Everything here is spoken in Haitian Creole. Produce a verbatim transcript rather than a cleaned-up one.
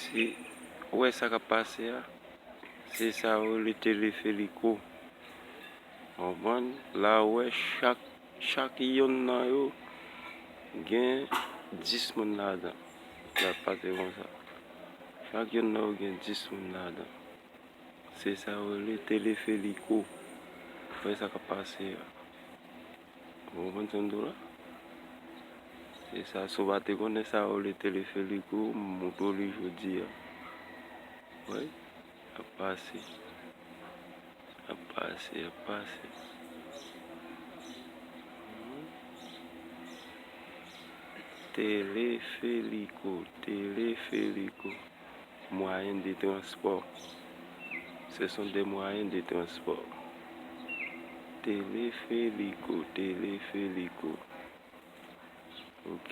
Se, ou wè sa k ap pase a? Se sa yo rele telefeliko. Konprann? La ou wè chak, chak yonn nan yo gen dis moun ladan. L ap pase konsa. Chak yonn nan yo gen dis moun ladan. Se sa yo rele telefeliko. Ou wè sa k ap pase a? Ou konprann sa m di w la? Se sa, si w pa te konnen sa yo rele telefeliko, m montre w li jodi a. Wi, ap pase. Ap pase, ap pase. Mhm. Telefeliko, telefeliko. Moyen de transport. Ce sont des moyens de transport. Telefeliko, telefeliko. Ok?